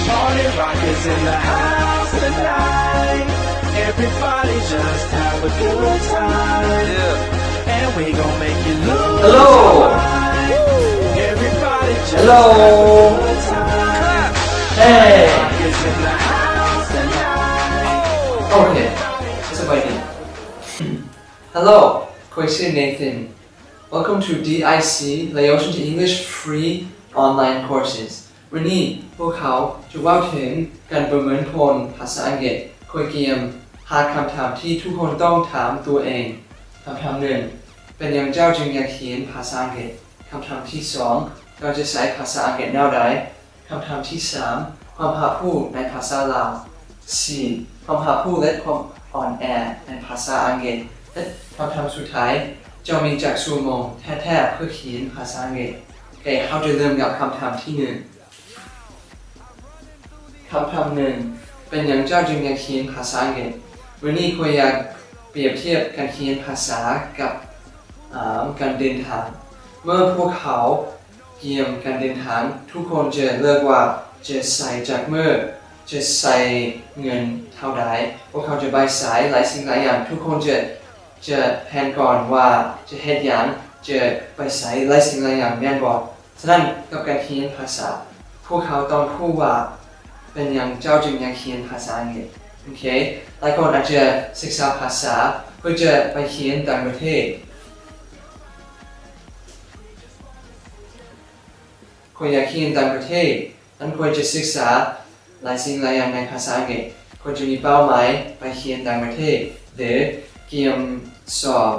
Party Rock is in the house tonight. Everybody just have a good time. Yeah. And we gon' make you lose your mind. Hello. Everybody just have a good time. Hey. Party Rock is in the house tonight. Okay. It's a party. Hello. ຂ້ອຍຊື່ Nathan. Welcome to D I C Laotian to English free online courses. ມື້ນີ້ພວກເຮົາຈະເວົ້າເຖິງການປະເມີນຜົນພາສາອັງກິດ. ຂ້ອຍກຽມຫ້າຄຳຖາມທີ່ທຸກຄົນຕ້ອງຖາມຕົວເອງ. ຄຳຖາມໜຶ່ງ, ເປັນຫຍັງເຈົ້າຈຶ່ງຢາກຮຽນພາສາອັງກິດ? ຄຳຖາມທີສອງ, ເຈົ້າຈະໃຊ້ພາສາອັງກິດແນວໃດ? ຄຳຖາມທີສາມ, ຄວາມຮັບຮູ້ໃນພາສາລາວ. ສີ່, ຄວາມຮັບຮູ້ ແລະ ຄວາມອ່ອນແອໃນພາສາອັງກິດ. ແລະ ຄຳຖາມສຸດທ້າຍ, ເຈົ້າມີຈັກຊົ່ວໂມງແທ້ໆເພື່ອຮຽນພາສາອັງກິດ? ໂອເຄ, ເຮົາຈະເລີ່ມກັບຄຳຖາມທີໜຶ່ງ. ຄຳຖາມໜຶ່ງ, ເປັນຫຍັງເຈົ້າຈຶ່ງຢາກຮຽນພາສາອັງກິດ? ມື້ນີ້ຂ້ອຍຢາກປຽບທຽບການຮຽນພາສາກັບ ອາ ການເດີນທາງ. ເມື່ອພວກເຮົາກຽມການເດີນທາງ, ທຸກຄົນຈະເລືອກວ່າຈະໃຊ້ຈັກມື້, ຈະໃຊ້ເງິນເທົ່າໃດ, ພວກເຮົາຈະໄປໃສ, ຫຼາຍສິ່ງຫຼາຍຢ່າງ. ທຸກຄົນຈະ ຈະແຜນກ່ອນວ່າຈະເຮັດຫຍັງ, ຈະໄປໃສ, ຫຼາຍສິ່ງຫຼາຍຢ່າງ, ແມ່ນບໍ່? ສະນັ້ນ, ກັບການຮຽນພາສາ, ພວກເຮົາຕ້ອງຮູ້ວ່າເປັນຫຍັງເຈົ້າຈຶ່ງຢາກຮຽນພາສາອັງກິດ. ໂອເຄ, ຫຼາຍຄົນອາດຈະສຶກສາພາສາເພື່ອຈະໄປຮຽນຕ່າງປະເທດ. ຂ້ອຍຢາກຮຽນຕ່າງປະເທດ, ນັ້ນຂ້ອຍຈະສຶກສາຫຼາຍສິ່ງຫຼາຍຢ່າງໃນພາສາອັງກິດ. ຂ້ອຍຈະມີເປົ້າໝາຍໄປຮຽນຕ່າງປະເທດ ຫຼື ກຽມສອບ.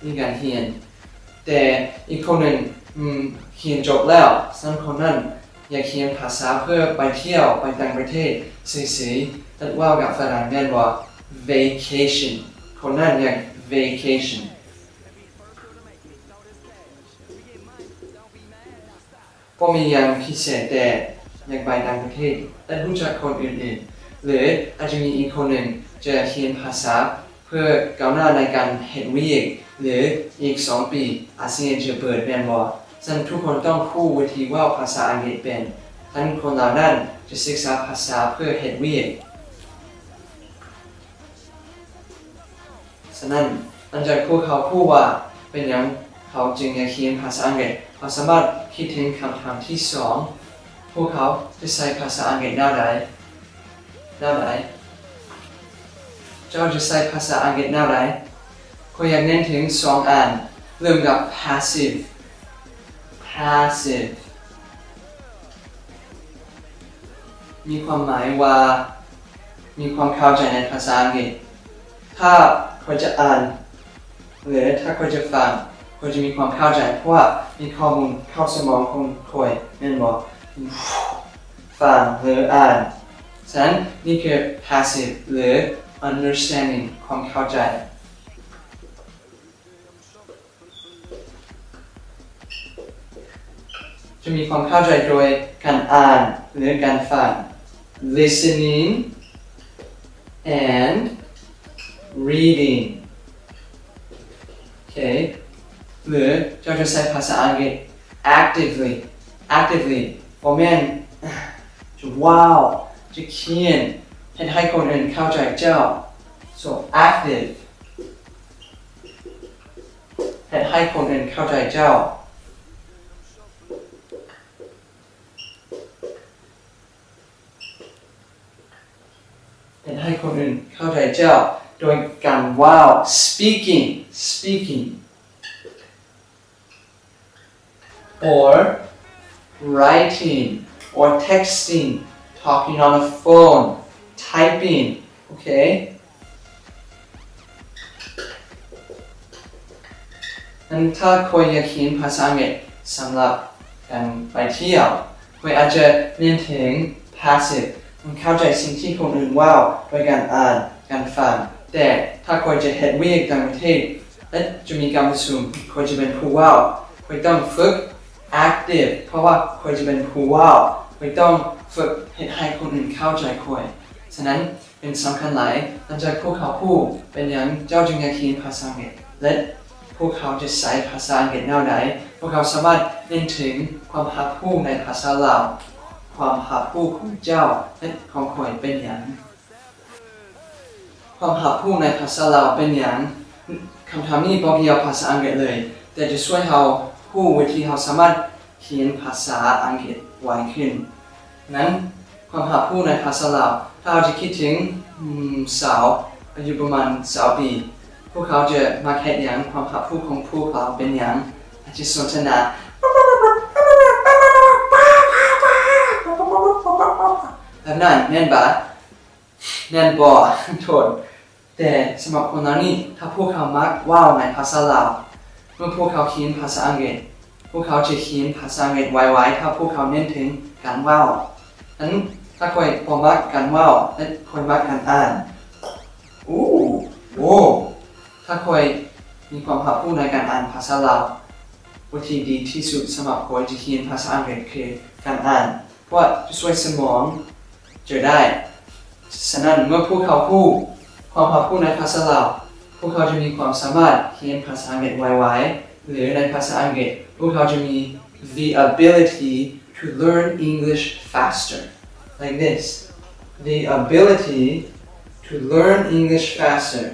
ມີການຮຽນ, ແຕ່ອີກຄົນໜຶ່ງ ອືມ ຮຽນຈົບແລ້ວ, ສະນັ້ນຄົນນັ້ນຢາກຮຽນພາສາເພື່ອໄປທ່ຽວ, ໄປຕ່າງປະເທດຊື່ໆ ແລະ ເວົ້າກັບຝຣັ່ງ, ແມ່ນບໍ່? Vacation. ຄົນນັ້ນຢາກ vacation. ບໍ່ມີຫຍັງພິເສດ, ແຕ່ຢາກໄປຕ່າງປະເທດ ແລະ ຮູ້ຈັກຄົນອື່ນໆ. ຫຼື ອາດຈະມີອີກຄົນໜຶ່ງຈະຮຽນພາສາເພື່ອກ້າວໜ້າໃນການເຮັດວຽກ ຫຼື ອີກສອງປີອາຊຽນຈະເປີດ, ແມ່ນບໍ່? ສະນັ້ນທຸກຄົນຕ້ອງຮູ້ວິທີເວົ້າພາສາອັງກິດເປັນ. ສະນັ້ນຄົນເຫຼົ່ານັ້ນຈະສຶກສາພາສາເພື່ອເຮັດວຽກ. ສະນັ້ນ, ຫຼັງຈາກພວກເຮົາຮູ້ວ່າເປັນຫຍັງເຮົາຈຶ່ງຢາກຮຽນພາສາອັງກິດ, ເຮົາສາມາດຄິດເຖິງຄຳຖາມທີສອງ, ພວກເຮົາຈະໃຊ້ພາສາອັງກິດແນວໃດ? ແນວໃດ? ເຈົ້າຈະໃຊ້ພາສາອັງກິດແນວໃດ? ຂ້ອຍຢາກເນັ້ນເຖິງສອງອັນ, ເລີ່ມກັບ passive. Passive ມີຄວາມໝາຍວ່າ ມີຄວາມເຂົ້າໃຈໃນພາສາອັງກິດ. ຖ້າຂ້ອຍຈະອ່ານ ຫຼື ຖ້າຂ້ອຍຈະຟັງ, ຂ້ອຍຈະມີຄວາມເຂົ້າໃຈ, ເພາະວ່າມີຂໍ້ມູນເຂົ້າສະໝອງຂອງຂ້ອຍ, ແມ່ນບໍ່? ຟັງ ຫຼື ອ່ານ. ສະນັ້ນ, ນີ້ຄື passive ຫຼື understanding ຄວາມເຂົ້າໃຈ. ຈະມີຄວາມເຂົ້າໃຈໂດຍການອ່ານ ຫຼື ການຟັງ. Listening and reading. ໂອເຄ. ຫຼື ເຈົ້າຈະໃຊ້ພາສາອັງກິດ actively. Actively ບໍ່ແມ່ນຈະເວົ້າ, ຈະຂຽນ, ເຮັດໃຫ້ຄົນອື່ນເຂົ້າໃຈເຈົ້າ. So active. ເຮັດໃຫ້ຄົນອື່ນເຂົ້າໃຈເຈົ້າ. ເຮັດໃຫ້ຄົນອື່ນເຂົ້າໃຈເຈົ້າໂດຍການເວົ້າ. Speaking, speaking. Or writing, or texting, talking on the phone, typing. ໂອເຄ. ນັ້ນ ຖ້າຂ້ອຍຢາກຮຽນພາສາອັງກິດສຳລັບການໄປທ່ຽວ, ຂ້ອຍອາດຈະເນັ້ນເຖິງ passive ເຂົ້າໃຈສິ່ງທີ່ຄົນອື່ນເວົ້າໂດຍການອ່ານ, ການຟັງ. ແຕ່ຖ້າຂ້ອຍຈະເຮັດວຽກຕ່າງປະເທດ ແລະ ຈະມີກອງປະຊຸມ, ຂ້ອຍຈະເປັນຜູ້ເວົ້າ. ຂ້ອຍຕ້ອງຝຶກ active ເພາະວ່າຂ້ອຍຈະເປັນຜູ້ເວົ້າ. ຂ້ອຍຕ້ອງຝຶກເຮັດໃຫ້ຄົນອື່ນເຂົ້າໃຈຂ້ອຍ. ສະນັ້ນ, ສຳຄັນຫຼາຍ. ຫຼັງຈາກພວກເຂົາຮູ້ເປັນຫຍັງເຈົ້າຈຶ່ງຢາກຮຽນພາສາອັງກິດ ແລະ ພວກເຂົາຈະໃຊ້ພາສາອັງກິດແນວໃດ, ພວກເຂົາສາມາດເຫັນເຖິງຄວາມຮັບຮູ້ໃນພາສາລາວ. ຄວາມຮັບຮູ້ຂອງເຈົ້າ ແລະ ຂອງຂ້ອຍເປັນຫຍັງ? ຄວາມຮັບຮູ້ໃນພາສາລາວເປັນຫຍັງ? ຄຳຖາມນີ້ບໍ່ກ່ຽວພາສາອັງກິດເລີຍ, ແຕ່ຈະຊ່ວຍເຮົາຮູ້ວິທີເຮົາສາມາດຮຽນພາສາອັງກິດໄວຂຶ້ນ. ນັ້ນ, ຄວາມຮັບຮູ້ໃນພາສາລາວ, ຖ້າເຮົາຈະຄິດເຖິງ, ອືມ, ສາວອາຍຸປະມານຊາວປີ, ພວກເຂົາຈະມັກເຮັດຫຍັງ? ຄວາມຮັບຮູ້ຂອງພວກເຂົາເປັນຫຍັງ? ອາດຈະສົນທະນາ ແບບນັ້ນແມ່ນບໍ່? ແມ່ນບໍ່? ໂທດ. ແຕ່ສຳລັບຄົນເຫຼົ່ານີ້, ຖ້າພວກເຂົາມັກເວົ້າໃນພາສາລາວ, ເມື່ອພວກເຂົາຮຽນພາສາອັງກິດ, ພວກເຂົາຈະຮຽນພາສາອັງກິດໄວໆ ຖ້າພວກເຂົາເນັ້ນເຖິງການເວົ້າ. ອັນ, ຖ້າຂ້ອຍບໍ່ມັກການເວົ້າ ແລະ ຂ້ອຍມັກການອ່ານ. ໂອ້, ໂອ້. ຖ້າຂ້ອຍມີຄວາມຮັບຮູ້ໃນການອ່ານພາສາລາວ, ວິທີດີທີ່ສຸດສຳລັບຂ້ອຍຈະຮຽນພາສາອັງກິດຄືການອ່ານ. ເພາະວ່າຈະຊ່ວຍສະໝອງຈະໄດ້. ສະນັ້ນ, ເມື່ອພວກເຂົາຮູ້ຄວາມຮັບຮູ້ໃນພາສາລາວ, ພວກເຂົາຈະມີຄວາມສາມາດຮຽນພາສາອັງກິດໄວໆ ຫຼື ໃນພາສາອັງກິດ, ພວກເຂົາຈະມີ the ability to learn English faster, like this, the ability to learn English faster.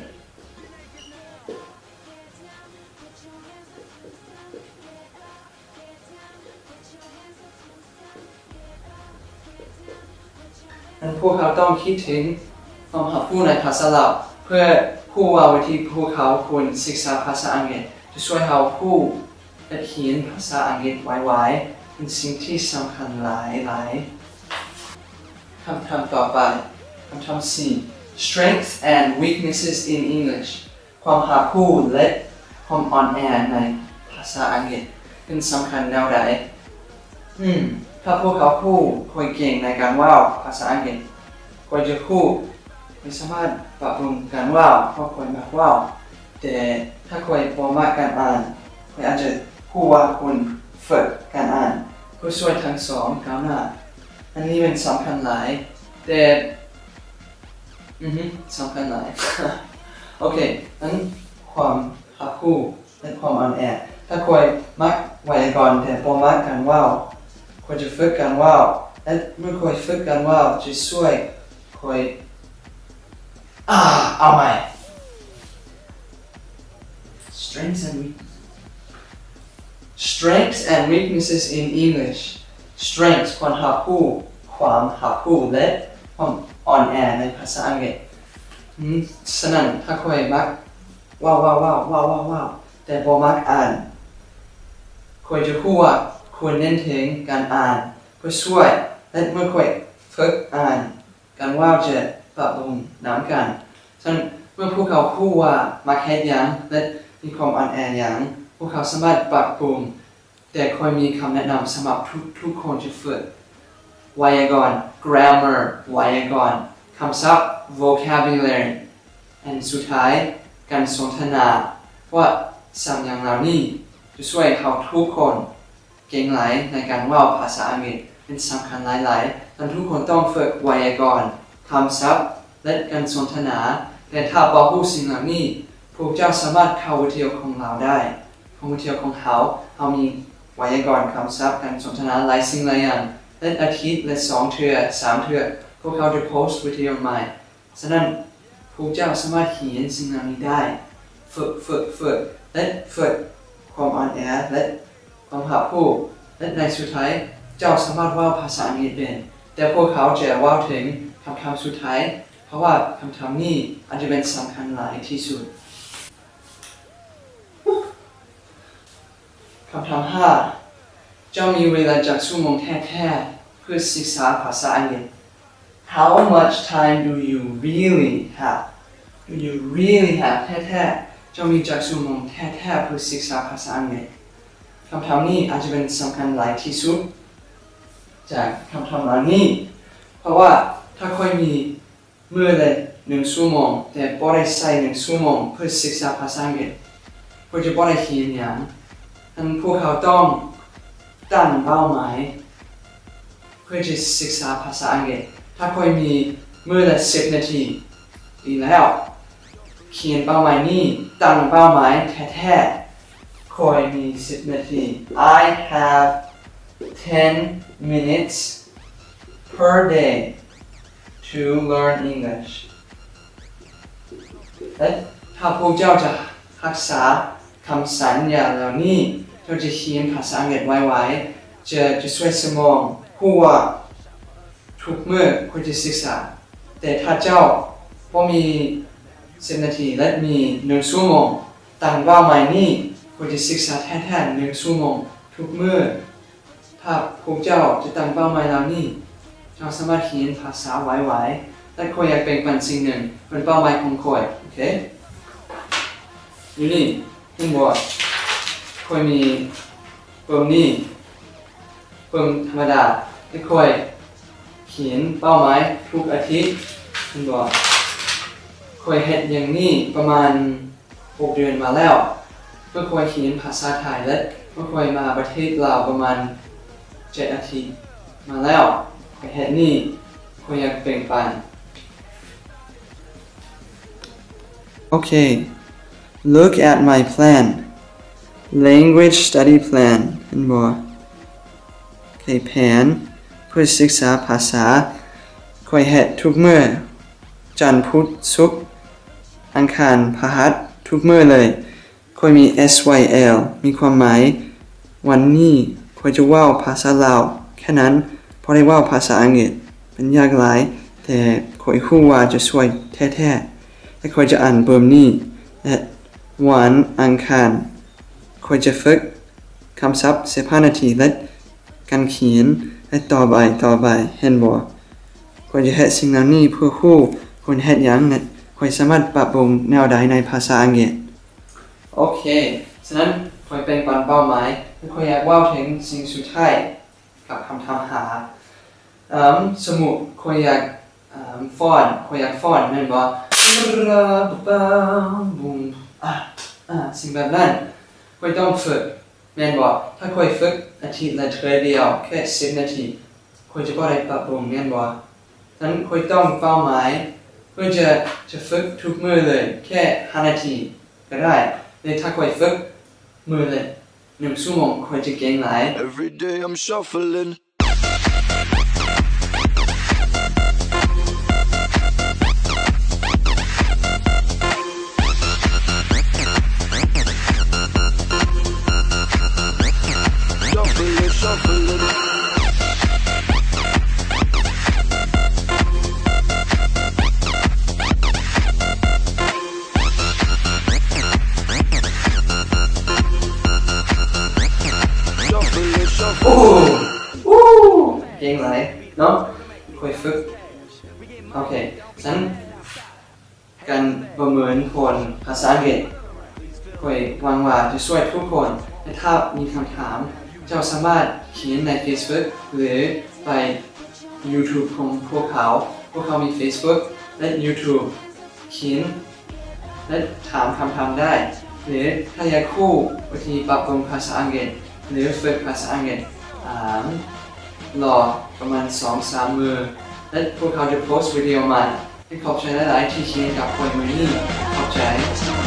ນັ້ນພວກເຮົາຕ້ອງຄິດເຖິງຄວາມຮັບຮູ້ໃນພາສາລາວ ເພື່ອຮູ້ວ່າວິທີພວກເຮົາຄວນສຶກສາພາສາອັງກິດ ຈະຊ່ວຍເຮົາຮູ້ ແລະ ຮຽນພາສາອັງກິດໄວໆ ເປັນສິ່ງທີ່ສຳຄັນຫຼາຍໆ. ຄຳຖາມຕໍ່ໄປ, ຄຳຖາມສີ່ Strengths and weaknesses in English. ຄວາມຮັບຮູ້ ແລະ ຄວາມອ່ອນແອໃນພາສາອັງກິດເປັນສຳຄັນແນວໃດ? ອືມ, ຖ້າພວກເຮົາຮູ້ຂ້ອຍເກັ່ງໃນການເວົ້າພາສາອັງກິດ, ຂ້ອຍຈະຮູ້, ຂ້ອຍສາມາດປັບປຸງການເວົ້າ, ເພາະຂ້ອຍມັກເວົ້າ. ແຕ່ຖ້າຂ້ອຍບໍ່ມັກການອ່ານ, ຂ້ອຍອາດຈະຮູ້ວ່າຄວນຝຶກການອ່ານເພື່ອຊ່ວຍທັງສອງກ້າວໜ້າ. ອັນນີ້ແມ່ນສຳຄັນຫຼາຍ, ແຕ່ ອືຮຶ, ສຳຄັນຫຼາຍ. ໂອເຄ, ອັນຄວາມຮັບຮູ້ ແລະ ຄວາມອ່ອນແອ. ຖ້າຂ້ອຍມັກໄວຍາກອນ ແຕ່ບໍ່ມັກການເວົ້າ, ຂ້ອຍຈະຝຶກການເວົ້າ ແລະ ເມື່ອຂ້ອຍຝຶກການເວົ້າ ຈະຊ່ວຍຂ້ອຍ, ອາ, ເອົາໃໝ່. Strengths and weaknesses. Strengths and weaknesses in English. Strengths ຄວາມຮັບຮູ້, ຄວາມຮັບຮູ້ ແລະ ຄວາມອ່ອນແອໃນພາສາອັງກິດ. ສະນັ້ນ ຖ້າຂ້ອຍມັກເວົ້າ, ເວົ້າ, ເວົ້າ, ເວົ້າ, ເວົ້າ, ເວົ້າ, ແຕ່ບໍ່ມັກອ່ານ, ຂ້ອຍຈະຮູ້ວ່າຄວນເນັ້ນເຖິງການອ່ານເພື່ອຊ່ວຍ ແລະ ເມື່ອຂ້ອຍຝຶກອ່ານ, ການເວົ້າຈະປັບປຸງນຳກັນ. ສະນັ້ນ ເມື່ອພວກເຂົາຮູ້ວ່າມັກເຮັດຫຍັງ ແລະ ມີຄວາມອ່ອນແອຫຍັງ, ພວກເຂົາສາມາດປັບປຸງ. ແຕ່ຂ້ອຍມີຄຳແນະນຳສຳລັບທຸກໆຄົນທີ່ຝຶກໄວຍາກອນ, grammar, ໄວຍາກອນ, ຄຳສັບ, vocabulary, and ສຸດທ້າຍ, ການສົນທະນາ. ເພາະວ່າສາມຢ່າງເຫຼົ່ານີ້ຈະຊ່ວຍເຮົາທຸກຄົນ ເກັ່ງຫຼາຍໃນການເວົ້າພາສາອັງກິດເປັນສຳຄັນຫຼາຍໆ. ທ່ານທຸກຄົນຕ້ອງຝຶກໄວຍາກອນ, ຄຳສັບ ແລະ ການສົນທະນາ. ແຕ່ຖ້າບໍ່ຮູ້ສິ່ງເຫຼົ່ານີ້, ພວກເຈົ້າສາມາດເຂົ້າວິທະຍາຂອງລາວໄດ້. ຂອງວິທະຍາຂອງເຮົາ, ເຮົາມີໄວຍາກອນ, ຄຳສັບ, ການສົນທະນາ, ຫຼາຍສິ່ງຫຼາຍຢ່າງ. ແລະ ອາທິດລະສອງເທື່ອ, ສາມເທື່ອ, ພວກເຮົາຈະໂພສວິທະຍາໃໝ່. ສະນັ້ນ, ພວກເຈົ້າສາມາດຮຽນສິ່ງເຫຼົ່ານີ້ໄດ້. ຝຶກ, ຝຶກ, ຝຶກ ແລະ ຝຶກຄວາມອ່ອນແອ ແລະ ຄວາມຮັບຮູ້ ແລະ ໃນສຸດທ້າຍ, ເຈົ້າສາມາດເວົ້າພາສາອັງກິດເປັນ. ແຕ່ພວກເຮົາຈະເວົ້າເຖິງຄຳຖາມສຸດທ້າຍ, ເພາະວ່າຄຳຖາມນີ້ອາດຈະເປັນສຳຄັນຫຼາຍທີ່ສຸດ. ຄຳຖາມຫ້າ ເຈົ້າມີເວລາຈັກຊົ່ວໂມງແທ້ໆເພື່ອສຶກສາພາສາອັງກິດ? How much time do you really have? Do you really have ແທ້ໆ ເຈົ້າມີຈັກຊົ່ວໂມງແທ້ໆເພື່ອສຶກສາພາສາອັງກິດ? ຄຳຖາມນີ້ອາດຈະເປັນສຳຄັນຫຼາຍທີ່ສຸດຈາກຄຳຖາມເຫຼົ່ານີ້, ເພາະວ່າຖ້າຂ້ອຍມີ ມື້ລະໜຶ່ງຊົ່ວໂມງ, ແຕ່ບໍ່ໄດ້ໃຊ້ໜຶ່ງຊົ່ວໂມງເພື່ອສຶກສາພາສາອັງກິດ, ຂ້ອຍຈະບໍ່ໄດ້ຮຽນຫຍັງ. ອັນ ພວກເຮົາຕ້ອງຕັ້ງເປົ້າໝາຍເພື່ອຈະສຶກສາພາສາອັງກິດ. ຖ້າຂ້ອຍມີ ມື້ລະສິບນາທີ. ດີແລ້ວ. ຂຽນເປົ້າໝາຍນີ້, ຕັ້ງເປົ້າໝາຍແທ້ໆ. ຂ້ອຍມີສິບນາທີ. I have ten minutes per day to learn English. ແລະ ຖ້າພວກເຈົ້າຈະຮັກສາຄຳສັນຍາເຫຼົ່ານີ້, ເຈົ້າຈະຂຽນພາສາອັງກິດໄວໆ, ຈະ, ຈະຊ່ວຍສະໝອງຮູ້ວ່າ ທຸກມື້ຂ້ອຍຈະສຶກສາ, ແຕ່ຖ້າເຈົ້າບໍ່ມີສິບນາທີ ແລະ ມີໜຶ່ງຊົ່ວໂມງ, ຕັ້ງເປົ້າໝາຍນີ້, ຂ້ອຍຈະສຶກສາແທ້ໆໜຶ່ງຊົ່ວໂມງທຸກມື້. ຖ້າພວກເຈົ້າຈະຕັ້ງເປົ້າໝາຍເຫຼົ່ານີ້, ເຈົ້າສາມາດຮຽນພາສາໄວໆ. ແລະ ຂ້ອຍຢາກແບ່ງປັນສິ່ງໜຶ່ງເປັນເປົ້າໝາຍຂອງຂ້ອຍ, ໂອເຄ? ຢູ່ນີ້, ເຫັນບໍ່? ຂ້ອຍມີປຶ້ມນີ້. ເບິ່ງທຳມະດາ, ແຕ່ຂ້ອຍຂຽນເປົ້າໝາຍທຸກອາທິດ, ເຫັນບໍ່? ຂ້ອຍເຮັດຢ່າງນີ້ປະມານຫົກເດືອນມາແລ້ວ. ເມື່ອຂ້ອຍຮຽນພາສາໄທ ແລະ ເມື່ອຂ້ອຍມາປະເທດລາວປະມານເຈັດອາທິດມາແລ້ວ, ຂ້ອຍເຮັດນີ້, ຂ້ອຍຢາກແບ່ງປັນ. ໂອເຄ. Look at my plan. Language study plan. ເຫັນບໍ່? ໂອເຄ, ແຜນເພື່ອສຶກສາພາສາ. ຂ້ອຍເຮັດທຸກມື້, ຈັນ, ພຸດ, ສຸກ, ອັງຄານ, ພະຫັດ, ທຸກມື້ເລີຍ. ຂ້ອຍມີ S Y L, ມີຄວາມໝາຍ, ວັນນີ້ຂ້ອຍຈະເວົ້າພາສາລາວແຄ່ນັ້ນ, ບໍ່ໄດ້ເວົ້າພາສາອັງກິດ. ມັນຍາກຫຼາຍ, ແຕ່ຂ້ອຍຮູ້ວ່າຈະຊ່ວຍແທ້ໆ, ແລະ ຂ້ອຍຈະອ່ານເບິ່ມນີ້. ແລະ ວັນອັງຄານ ຂ້ອຍຈະຝຶກຄຳສັບສິບຫ້ານາທີ ແລະ ການຂຽນ, ແລະ ຕໍ່ໄປ, ຕໍ່ໄປ, ເຫັນບໍ່? ຂ້ອຍຈະເຮັດສິ່ງເຫຼົ່ານີ້ເພື່ອຮູ້ຂ້ອຍເຮັດຫຍັງ ແລະ ຂ້ອຍສາມາດປັບປຸງແນວໃດໃນພາສາອັງກິດ. ໂອເຄ, ສະນັ້ນຂ້ອຍແບ່ງປັນເປົ້າໝາຍ ແລະ ຂ້ອຍຢາກເວົ້າເຖິງສິ່ງສຸດທ້າຍກັບຄຳຖາມຫາ. ເອີ່ມ, ສົມມຸດຂ້ອຍຢາກ, ເອີ່ມ, ຟ້ອນ, ຂ້ອຍຢາກຟ້ອນ, ແມ່ນບໍ່? ອາ, ອາ, ສິ່ງແບບນັ້ນ. ຂ້ອຍຕ້ອງຝຶກ, ແມ່ນບໍ່? ຖ້າຂ້ອຍຝຶກອາທິດລະເທື່ອດຽວ, ແຄ່ສິບນາທີ, ຂ້ອຍຈະບໍ່ໄດ້ປັບປຸງ, ແມ່ນບໍ່? ສະນັ້ນຂ້ອຍຕັ້ງເປົ້າໝາຍເພື່ອຈະ, ຈະຝຶກທຸກມື້ເລີຍ, ແຄ່ຫ້ານາທີກໍໄດ້. ແລະ ຖ້າຂ້ອຍຝຶກມື້ລະໜຶ່ງຊົ່ວໂມງ, ຂ້ອຍຈະເກັ່ງຫຼາຍ. Every day I'm shuffling. Shuffling, shuffling. ໂອ້ ເກັ່ງຫຼາຍເນາະ, ຂ້ອຍຝຶກ. ໂອເຄ, ສະນັ້ນ ການປະເມີນຜົນພາສາອັງກິດ ຂ້ອຍຫວັງວ່າຈະຊ່ວຍທຸກຄົນ, ແລະ ຖ້າມີຄຳຖາມ, ເຈົ້າສາມາດຂຽນໃນ Facebook ຫຼື ໄປ YouTube ຂອງພວກເຂົາ. ພວກເຂົາມີ Facebook ແລະ YouTube. ຂຽນ ແລະ ຖາມຄຳຖາມໄດ້. ຫຼື ຖ້າຢາກຮູ້ວິທີປັບປຸງພາສາອັງກິດ ຫຼື ຝຶກພາສາອັງກິດ, ອາ, ລໍປະມານສອງສາມມື້ ແລະ ພວກເຂົາຈະໂພສວິດີໂອໃໝ່. ແລະ ຂອບໃຈຫຼາຍໆທີ່ຮຽນກັບຂ້ອຍມື້ນີ້. ຂອບໃຈ.